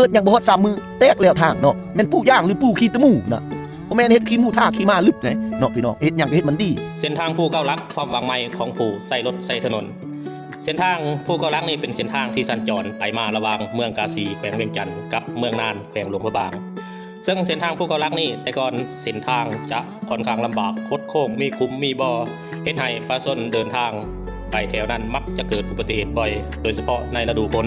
ເປີດຍັງບໍ່ຮອດສາມມື້ ແຕກແລ້ວທາງເນາະ. ແມ່ນປູຢາງ ຫຼື ປູຂີ້ຕະໝູນະ? ບໍ່ແມ່ນເຮັດຂີ້ໝູທ່າຂີ້ໝາລຶບເດ້ເນາະພີ່ນ້ອງ. ເຮັດຫຍັງກໍເຮັດມັນດີ. ເສັ້ນທາງພູເກົ້າຫຼັກ ຄວາມຫວັງໃໝ່ຂອງຜູ້ໃຊ້ລົດໃຊ້ຖະໜົນ. ເສັ້ນທາງພູເກົ້າຫຼັກນີ້ເປັນເສັ້ນທາງທີ່ສັນຈອນໄປມາລະຫວ່າງເມືອງກາສີ ແຂວງວຽງຈັນ ກັບເມືອງນານ ແຂວງຫຼວງພະບາງ. ເຊິ່ງເສັ້ນທາງພູເກົ້າຫຼັກນີ້ ແຕ່ກ່ອນເສັ້ນທາງຈະຄ່ອນຂ້າງລຳບາກ, ຄົດໂຄ້ງ, ມີຂຸມ, ມີບໍ່, ເຮັດໃຫ້ປະຊາຊົນເດີນທາງໄປແຖວນັ້ນມັກຈະເກີດອຸບັດຕິເຫດບ່ອຍ, ໂດຍສະເພາະໃນລະດູຝົນ.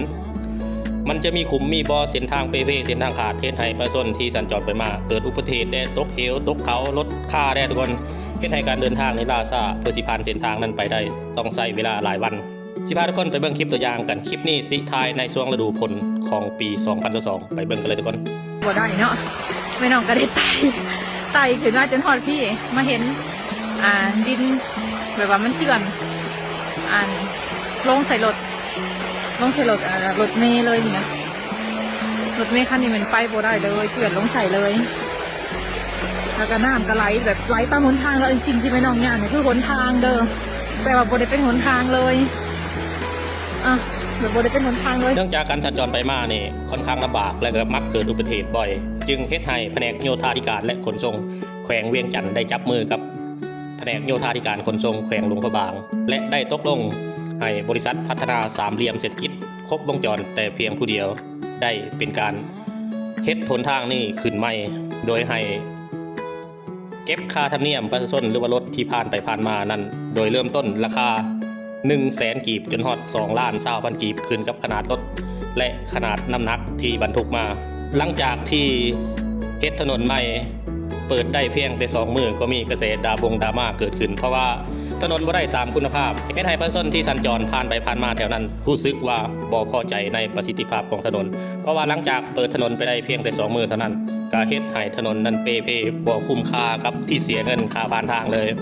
ມັນຈະມີຂຸມ, ມີບໍ່, ເສັ້ນທາງເປ່ເພ, ເສັ້ນທາງຂາດ, ເຮັດໃຫ້ປະຊາຊົນທີ່ສັນຈອນໄປມາເກີດອຸບັດຕິເຫດແດ່, ຕົກເຫວ, ຕົກເຂົາ, ລົດຄາແດ່ທຸກຄົນ, ເຮັດໃຫ້ການເດີນທາງນີ້ລ່າຊ້າ. ເພື່ອຊິຜ່ານເສັ້ນທາງນັ້ນໄປໄດ້ ຕ້ອງໃຊ້ເວລາຫຼາຍວັນ. ຊິພາທຸກຄົນໄປເບິ່ງຄລິບຕົວຢ່າງກັນ. ຄລິບນີ້ຊິຖ່າຍໃນຊ່ວງລະດູຝົນຂອງປີສອງພັນຊາວສອງ ໄປເບິ່ງກັນເລີຍທຸກຄົນ. ບໍ່ໄດ້ເນາະ ແມ່ນ້ອງກໍໄດ້ໄຕ່ ໄຕ່ຂຶ້ນມາຈົນຮອດພີ້ ມາເຫັນ ອ່າ ດິນ ແບບວ່າມັນເຈື່ອນ ອັນ ລົງໃສ່ລົດ ລົງໃສ່ລົດ ອ່າ ລົດເມເລີຍນີ້ນະ. ລົດເມຄັນນີ້ແມ່ນໄປບໍ່ໄດ້ເລີຍ ເຈື່ອນລົງໃສ່ເລີຍ. ແລ້ວກໍນ້ຳກໍໄຫຼແບບໄຫຼຕາມຫົນທາງ ແລ້ວສິ່ງທີ່ແມ່ນ້ອງຍ່າງນີ້ຄືຫົນທາງເດີ ແປວ່າບໍ່ໄດ້ເປັນຫົນທາງເລີຍ ອ່ະ ແບບບໍ່ໄດ້ເປັນຫົນທາງເລີຍ. ເນື່ອງຈາກການສັນຈອນໄປມານີ້ຄ່ອນຂ້າງລຳບາກ ແລະ ກໍມັກເກີດອຸບັດຕິເຫດບ່ອຍ ຈຶ່ງເຮັດໃຫ້ພະແນກໂຍທາທິການ ແລະ ຂົນສົ່ງແຂວງວຽງຈັນໄດ້ຈັບມືກັບພະແນກໂຍທາທິການຂົນສົ່ງແຂວງຫຼວງພະບາງ ແລະ ໄດ້ຕົກລົງໃຫ້ບໍລິສັດພັດທະນາສາມຫຼ່ຽມເສດຖະກິດຄົບວົງຈອນແຕ່ພຽງຜູ້ດຽວ ໄດ້ເປັນການເຮັດຫົນທາງນີ້ຂຶ້ນໃໝ່ ໂດຍໃຫ້ເກັບຄ່າທຳນຽມປະຊາຊົນ ຫຼືວ່າລົດທີ່ຜ່ານໄປຜ່ານມານັ້ນ ໂດຍເລີ່ມຕົ້ນລາຄາໜຶ່ງແສນກີບ ຈົນຮອດສອງລ້ານຊາວພັນກີບ ຂຶ້ນກັບຂະໜາດລົດ ແລະ ຂະໜາດນ້ຳໜັກທີ່ບັນທຸກມາ. ຫຼັງຈາກທີ່ເຮັດຖະໜົນໃໝ່ ເປີດໄດ້ພຽງແຕ່ສອງມື້ ກໍມີກະແສດາບົງດາມາເກີດຂຶ້ນ ເພາະວ່າຖະໜົນບໍ່ໄດ້ຕາມຄຸນນະພາບ ເຮັດໃຫ້ປະຊາຊົນທີ່ສັນຈອນຜ່ານໄປຜ່ານມາແຖວນັ້ນຮູ້ສຶກວ່າບໍ່ພໍໃຈໃນປະສິດທິພາບຂອງຖະໜົນ. ເພາະວ່າຫຼັງຈາກເປີດຖະໜົນໄປໄດ້ພຽງແຕ່ສອງມື້ເທົ່ານັ້ນ ກໍເຮັດໃຫ້ຖະໜົນນັ້ນເປ່ເພ ບໍ່ຄຸ້ມຄ່າກັບທີ່ເສຍເງິນຄ່າຜ່ານທາງເລີຍ.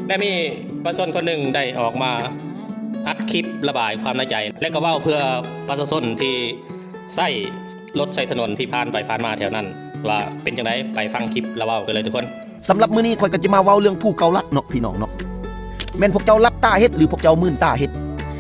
ແລະ ມີປະຊາຊົນຄົນໜຶ່ງໄດ້ອອກມາອັດຄລິບລະບາຍຄວາມໃນໃຈ ແລະ ກໍເວົ້າເພື່ອປະຊາຊົນທີ່ໃຊ້ລົດໃຊ້ຖະໜົນທີ່ຜ່ານໄປຜ່ານມາແຖວນັ້ນ ວ່າເປັນຈັ່ງໃດ. ໄປຟັງຄລິບລາວເວົ້າກັນເລີຍທຸກຄົນ. ສຳລັບມື້ນີ້ຂ້ອຍກໍຈະມາເວົ້າເລື່ອງພູເກົ້າຫຼັກເນາະ ພີ່ນ້ອງເນາະ. ແມ່ນພວກເຈົ້າຫຼັບຕາເຮັດ ຫຼື ພວກເຈົ້າມື່ນຕາເຮັດ?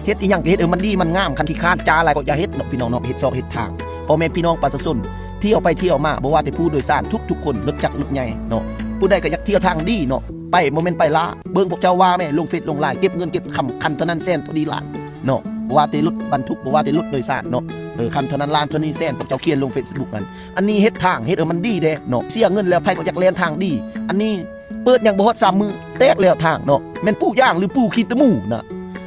ເຮັດອີ່ຫຍັງກໍເຮັດໃຫ້ມັນດີມັນງາມ. ຄັນຂີ້ຄ້ານຈ້າຫຼາຍກໍຢ່າເຮັດເນາະ ພີ່ນ້ອງເນາະ. ເຮັດຊອກເຮັດທາງ ພໍ່ແມ່ພີ່ນ້ອງປະຊາຊົນ ທ່ຽວໄປທ່ຽວມາ ບໍ່ວ່າແຕ່ຜູ້ໂດຍສານທຸກໆຄົນ ລົດຈັກລົດໃຫຍ່ເນາະ. ຜູ້ໃດກໍຢາກທ່ຽວທາງດີເນາະ ໄປ ບໍ່ແມ່ນໄປລ້າ. ເບິ່ງພວກເຈົ້າວ່າແມ່ ລົງເຟສລົງລາຍ ເກັບເງິນເກັບຄຳ ຄັນເທົ່ານັ້ນແສນເທົ່ານີ້ລ້ານເນາະ. ບໍ່ວ່າແຕ່ລົດບັນທຸກ ບໍ່ວ່າແຕ່ລົດໂດຍສານເນາະ ເອີ ຄັນເທົ່ານັ້ນລ້ານເທົ່ານີ້ແສນ ພວກເຈົ້າຂຽນລົງເຟສບຸກຫັ້ນ. ອັນນີ້ເຮັດທາງ ເຮັດໃຫ້ມັນດີເດ້ເນາະ. ເສຍເງິນແລ້ວໃຜກໍຢາກແລ່ນທາງດີ. ອັນນີ້ເປີດຍັງບໍ່ຮອດສາມມື້ ແຕກແລ້ວທາງເນາະ. ແມ່ນປູຢາງ ຫຼື ປູຂີ້ຕະໝູນະ?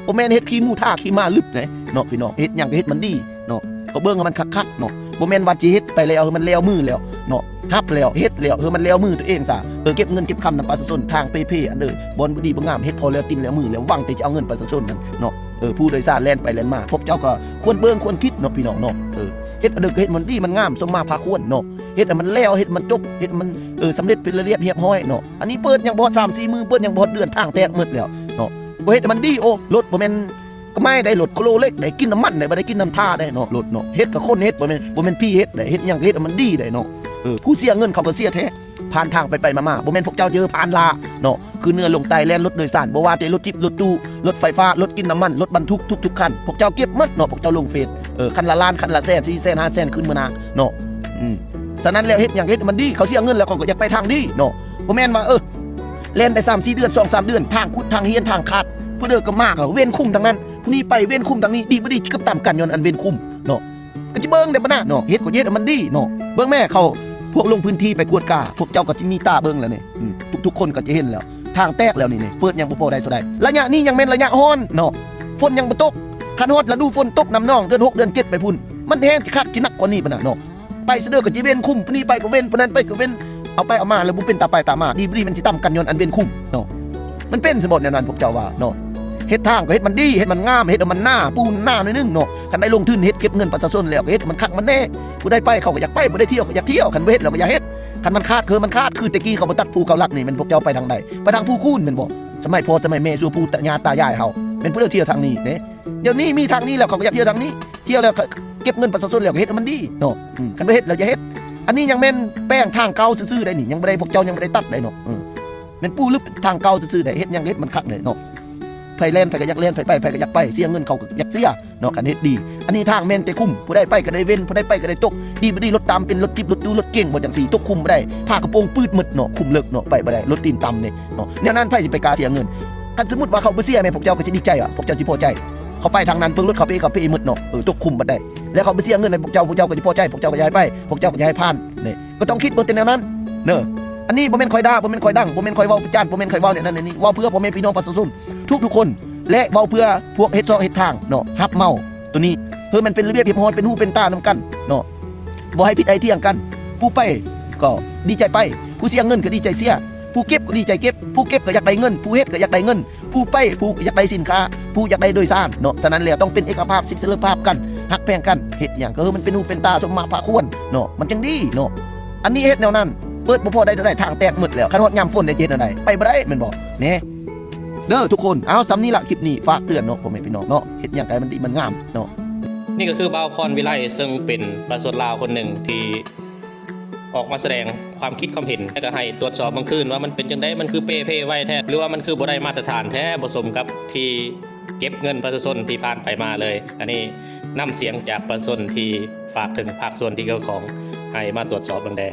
ບໍ່ແມ່ນເຮັດຂີ້ໝູທ່າຂີ້ໝາລຶບເດ້ເນາະ ພີ່ນ້ອງ. ເຮັດຫຍັງກໍເຮັດໃຫ້ມັນດີເນາະ. ກໍເບິ່ງໃຫ້ມັນຄັກໆເນາະ. ບໍ່ແມ່ນວ່າຊິເຮັດໄປແລ້ວ ໃຫ້ມັນແລ້ວມືແລ້ວເນາະ. ຮັບແລ້ວ ເຮັດແລ້ວ ໃຫ້ມັນແລ້ວມືຕົວເອງຊະ. ເອີ ເກັບເງິນເກັບຄຳນຳປະຊາຊົນ ທາງເປ່ເພ ອັນເດີ ບ່ອນບໍ່ດີບໍ່ງາມ ເຮັດພໍແລ້ວຕິນແລ້ວມືແລ້ວ ຫວັງແຕ່ຈະເອົາເງິນປະຊາຊົນນັ້ນເນາະ. ເອີ ຜູ້ໂດຍສານແລ່ນໄປແລ່ນມາ ພວກເຈົ້າກໍຄວນເບິ່ງຄວນຄິດເນາະ ພີ່ນ້ອງເນາະ. ເອີ ເຮັດອັນເດີກໍເຮັດມັນດີມັນງາມ ສົມມາພາຄວນເນາະ. ເຮັດໃຫ້ມັນແລ້ວ ເຮັດມັນຈົບ ເຮັດມັນ ເອີ ສຳເລັດເປັນລະລຽບຮຽບຮ້ອຍເນາະ. ອັນນີ້ເປີດຍັງບໍ່ຮອດສາມສີ່ມື້ ເປີດຍັງບໍ່ຮອດເດືອນ ທາງແຕກໝົດແລ້ວເນາະ. ບໍ່ເຮັດໃຫ້ມັນດີ ໂອ້ ລົດບໍ່ແມ່ນ ກໍໄມ້ໄດ້ ລົດໂຄໂລເລັກໄດ້ ກິນນ້ຳມັນໄດ້ ບໍ່ໄດ້ກິນນ້ຳທາໄດ້ເນາະ. ລົດເນາະ ເຮັດກໍຄົນເຮັດ ບໍ່ແມ່ນ ບໍ່ແມ່ນຜີເຮັດໄດ້. ເຮັດຫຍັງກໍເຮັດໃຫ້ມັນດີໄດ້ເນາະ. ເອີ ຜູ້ເສຍເງິນເຂົາກໍເສຍແທ້ ຜ່ານທາງໄປໆມາໆ. ບໍ່ແມ່ນພວກເຈົ້າເຈີຜ່ານລາເນາະ ຂຶ້ນເໜືອລົງໃຕ້ ແລ່ນລົດໂດຍສານ ບໍ່ວ່າແຕ່ລົດຈິບ ລົດຕູ້ ລົດໄຟຟ້າ ລົດກິນນ້ຳມັນ ລົດບັນທຸກທຸກໆຄັນ ພວກເຈົ້າເກັບໝົດເນາະ. ພວກເຈົ້າລົງເຟສ ເອີ ຄັນລະລ້ານ ຄັນລະແສນ ສີ່ແສນ ຫ້າແສນ ຂຶ້ນມານາເນາະ. ອືມ ສະນັ້ນແລ້ວ ເຮັດຫຍັງເຮັດໃຫ້ມັນດີ. ເຂົາເສຍເງິນແລ້ວ ເຂົາກໍຢາກໄປທາງດີເນາະ. ບໍ່ແມ່ນວ່າ ເອີ ແລ່ນໄດ້ສາມສີ່ເດືອນ ສອງສາມເດືອນ ທາງຂຸດ ທາງຮຽນ ທາງຂາດ ຜູ້ເດີກໍມາກໍເວນຄຸມທາງນັ້ນ ຜູ້ນີ້ໄປເວນຄຸມທາງນີ້ ດີບໍ່ດີ ຈະກັບຕາມກັນ ຍ້ອນອັນເວນຄຸມເນາະ. ກໍຈະເບິ່ງໄດ້ບໍ່ນະເນາະ. ເຮັດກໍເຮັດໃຫ້ມັນດີເນາະ. ເບິ່ງແມ້ ເຂົາ ພວກລົງພື້ນທີ່ໄປກວດກາ ພວກເຈົ້າກໍຈະມີຕາເບິ່ງແລ້ວນີ້. ອືມ ທຸກໆຄົນກໍຈະເຫັນແລ້ວ ທາງແຕກແລ້ວນີ້ ນີ້ ເປີດຍັງບໍ່ພໍໄດ້ເທົ່າໃດ. ໄລຍະນີ້ຍັງແມ່ນໄລຍະຮ້ອນເນາະ ຝົນຍັງບໍ່ຕົກ. ຄັນຮອດລະດູຝົນຕົກນ້ຳນອງ ເດືອນຫົກເດືອນເຈັດໄປພຸ້ນ ມັນແຮງຊິຄັກຊິໜັກກວ່ານີ້ປະນະເນາະ. ໄປສະເດີກໍຊິເວນຄຸມ ຜູ້ນີ້ໄປກໍເວນ ຜູ້ນັ້ນໄປກໍເວນ ເອົາໄປເອົາມາແລ້ວບໍ່ເປັນຕາໄປຕາມາ ດີບໍ່ດີມັນຊິຕຳກັນ ຍ້ອນອັນເວນຄຸມເນາະ. ມັນເປັນຊະບໍ່ແນວນັ້ນ ພວກເຈົ້າວ່າເນາະ. ເຮັດທາງກໍເຮັດມັນດີ ເຮັດມັນງາມ ເຮັດໃຫ້ມັນໜາ ປູໜາໜ້ອຍໜຶ່ງເນາະ. ຄັນໄດ້ລົງທຶນເຮັດເກັບເງິນປະຊາຊົນແລ້ວ ກໍເຮັດໃຫ້ມັນຄັກມັນແນ່. ຜູ້ໃດໄປເຂົາກໍຢາກໄປ ຜູ້ໃດທ່ຽວກໍຢາກທ່ຽວ ຄັນບໍ່ເຮັດແລ້ວກໍຢ່າເຮັດ. ຄັນມັນຂາດຄືມັນຂາດ ຄືແຕ່ກີ້ເຂົາມາຕັດພູເກົ້າຫຼັກນີ້ ແມ່ນພວກເຈົ້າໄປທາງໃດ? ໄປທາງພູຄູນແມ່ນບໍ່? ສະໄໝພໍ່ສະໄໝແມ່ ສູ່ປູ່ຕາຍ່າຕາຍາຍເຮົາ ແມ່ນຜູ້ໃດທ່ຽວທາງນີ້ເດ້. ດຽວນີ້ມີທາງນີ້ແລ້ວ ເຂົາກໍຢາກທ່ຽວທາງນີ້ ທ່ຽວແລ້ວເກັບເງິນປະຊາຊົນແລ້ວ ກໍເຮັດໃຫ້ມັນດີເນາະ. ອືມ ຄັນບໍ່ເຮັດແລ້ວຢ່າເຮັດ. ອັນນີ້ຍັງແມ່ນແປງທາງເກົ່າຊື່ໆໄດ໋ນີ້ ຍັງບໍ່ໄດ້ ພວກເຈົ້າຍັງບໍ່ໄດ້ຕັດໄດ໋ເນາະ. ເອີ ແມ່ນປູລຶບທາງເກົ່າຊື່ໆໄດ໋ ເຮັດຫຍັງເຮັດມັນຄັກໄດ໋ເນາະ. ໃຜແລ່ນ ໃຜກໍຢາກແລ່ນ ໃຜໄປ ໃຜກໍຢາກໄປ ເສຍເງິນເຂົາກໍຢາກເສຍເນາະ ຄັນເຮັດດີ. ອັນນີ້ທາງແມ່ນແຕ່ຄຸ້ມ ຜູ້ໃດໄປກໍໄດ້ເວັນ ຜູ້ໃດໄປກໍໄດ້ຕົກ ດີບໍ່ດີລົດຕາມເປັນລົດຈິບ ລົດຕູ້ ລົດເກັງ ບໍ່ຈັ່ງຊີ້ຕົກຄຸ້ມບໍ່ໄດ້ ຝາກະໂປງປືດໝົດເນາະ ຄຸ້ມເລິກເນາະ ໄປບໍ່ໄດ້ ລົດຕີນຕ່ຳນີ້ເນາະ. ແນວນັ້ນໃຜຊິໄປກ້າເສຍເງິນ? ຄັນສົມມຸດວ່າເຂົາບໍ່ເສຍແມ່ນ ພວກເຈົ້າກໍຊິດີໃຈຫວາ? ພວກເຈົ້າຊິພໍໃຈ? ເຂົາໄປທາງນັ້ນເບິ່ງລົດເຂົາເປ ເຂົາເປໝົດເນາະ ເອີ ຕົກຄຸ້ມບັດໃດ ແລ້ວເຂົາບໍ່ເສຍເງິນໃຫ້ພວກເຈົ້າ ພວກເຈົ້າກໍຊິພໍໃຈ ພວກເຈົ້າກໍຢາກໃຫ້ໄປ ພວກເຈົ້າກໍຢາກໃຫ້ຜ່ານນີ້ ກໍຕ້ອງຄິດເບິ່ງແຕ່ແນວນັ້ນເນາະ. ອັນນີ້ບໍ່ແມ່ນຂ້ອຍດ່າ ບໍ່ແມ່ນຂ້ອຍດັງ ບໍ່ແມ່ນຂ້ອຍເວົ້າປະຈານ ບໍ່ແມ່ນຂ້ອຍເວົ້າແນວນັ້ນແນວນີ້ ເວົ້າເພື່ອພໍ່ແມ່ພີ່ນ້ອງປະຊາຊົນທຸກໆຄົນ ແລະ ເວົ້າເພື່ອພວກເຮັດເຊາະເຮັດທາງເນາະ ຮັບເໝົາໂຕນີ້ ເພື່ອມັນເປັນລະບຽບຮຽບຮ້ອຍ ເປັນຫູເປັນຕານຳກັນເນາະ ບໍ່ໃຫ້ຜິດໃຫ້ຖຽງກັນ. ຜູ້ໄປກໍດີໃຈໄປ ຜູ້ເສຍເງິນກໍດີໃຈເສຍ ຜູ້ເກັບກໍດີໃຈເກັບ ຜູ້ເກັບກໍຢາກໄດ້ເງິນ ຜູ້ເຮັດກໍຢາກໄດ້ເງິນ ຜູ້ໄປ ຜູ້ຢາກໄດ້ສິນຄ້າ ຜູ້ຢາກໄດ້ໂດຍສານເນາະ. ສະນັ້ນແລ້ວຕ້ອງເປັນເອກະພາບ ສິດສະເຫຼີມພາບກັນ ຮັກແພງກັນ ເຮັດຫຍັງກໍໃຫ້ມັນເປັນຫູເປັນຕາສົມມາພາຄວນເນາະ ມັນຈັ່ງດີເນາະ. ອັນນີ້ເຮັດແນວນັ້ນ ເປີດບໍ່ພໍໄດ້ເທົ່າໃດ ທາງແຕກໝົດແລ້ວ ຄັນຮອດຍາມຝົນໄດ້ຊິເຮັດແນວໃດ ໄປບໍ່ໄດ້ແມ່ນບໍ່ແນ່ ເດີທຸກຄົນ. ເອົາ ສ່ຳນີ້ລະ ຄລິບນີ້ຝາກເຕືອນເນາະ ພໍ່ແມ່ພີ່ນ້ອງເນາະ ເຮັດຫຍັງໃຫ້ມັນດີມັນງາມເນາະ. ນີ້ກໍຄືບ່າວພອນວິໄລ ເຊິ່ງເປັນປະຊາຊົນລາວຄົນໜຶ່ງທີ່ອອກມາສະແດງຄວາມຄິດຄວາມເຫັນ ແລ້ວກໍໃຫ້ຕວດສອບເບິ່ງຄືນວ່າມັນເປັນຈັ່ງໃດ ມັນຄືເປ່ເພໄວແທ້ ຫຼືວ່າມັນຄືບໍ່ໄດ້ມາດຕະຖານແທ້ ບໍ່ສົມກັບທີ່ເກັບເງິນປະຊາຊົນທີ່ຜ່ານໄປມາເລີຍ. ອັນນີ້ນ້ຳສຽງຈາກປະຊາຊົນທີ່ຝາກເຖິງພາກສ່ວນທີ່ກ່ຽວຂ້ອງ ໃຫ້ມາຕວດສອບເບິ່ງແດ່.